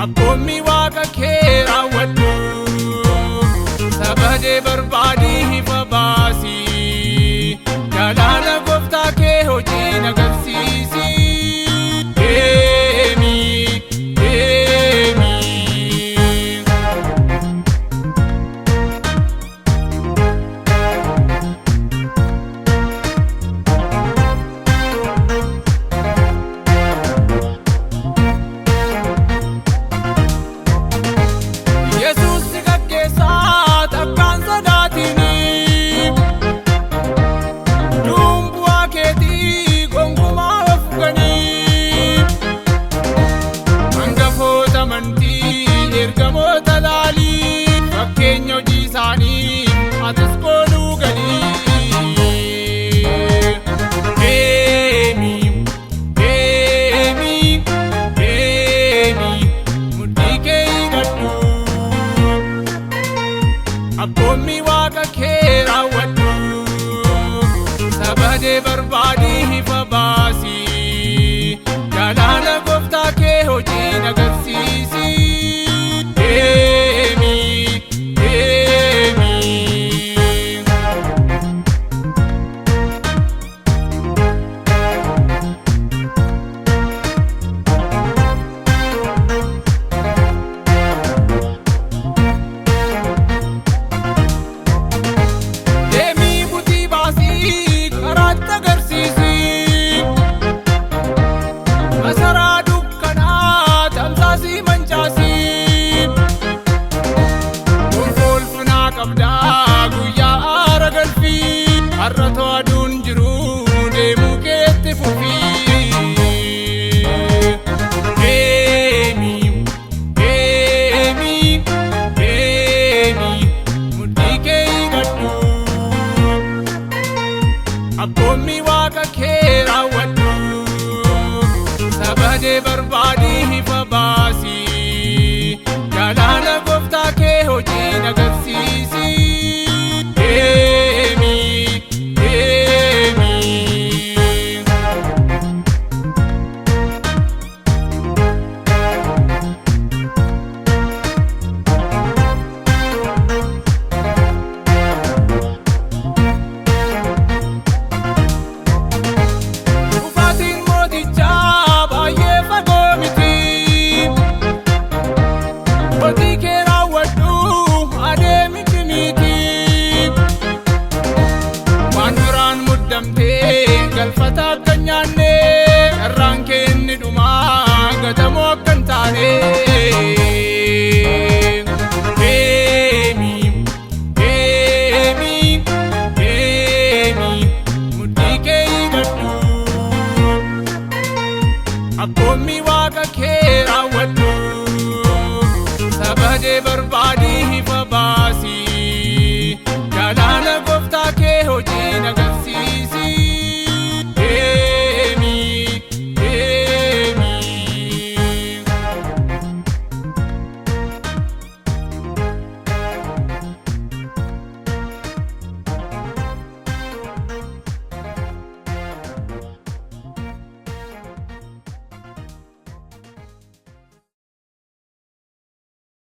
Abboommii waaqa kee raawwadhu. Sabadee barbaadii ifa baasii. Galaana gooftaa kee hojii agarsiisi. Deemi, deemi. Yesuus si gaggeessaa takkaan sodaatini. Duun bu'aa keetii gonkumaa of ganii. Hangafoota amantii ergamoota laalii. Fakkeenya hojii isaanii atis kooluu galii. Deemi, deemi, deemi, mudhii kee hidhadhu. Abboommii waaqa kee raawwadhu. Sabadee barbaadii ifa baasii. Galaana gooftaa kee hojii agarsiisi. Deemi, deemi. Deemii butii baasii karaatti agarsiisi. Masaraa dukkanaa tamsaasii mancaasii. Gonfoo ulfinaa qabdaa guyyaa aara galfii. Har'a to'aduun jiru deemuu keetti fufii. Deemi, deemi, deemi, mudhii kee hidhadhu. Abboommii waaqa kee raawwadhu. Sabadee barbaadii ifa baasii. Galaana gooftaa kee hojii agarsiisi. Deemi, deemi. Dhufaatiin mootichaa baay'ee fagoo miti. Hojii kee raawwadhu adeemi cimiiti. Waan duraan muddamtee galfata akka hin nyaanne irraan kee inni dhumaa gatamoo akka hin taane. Deemi, deemi, deemi, mudhii kee hidhadhu. Abboommii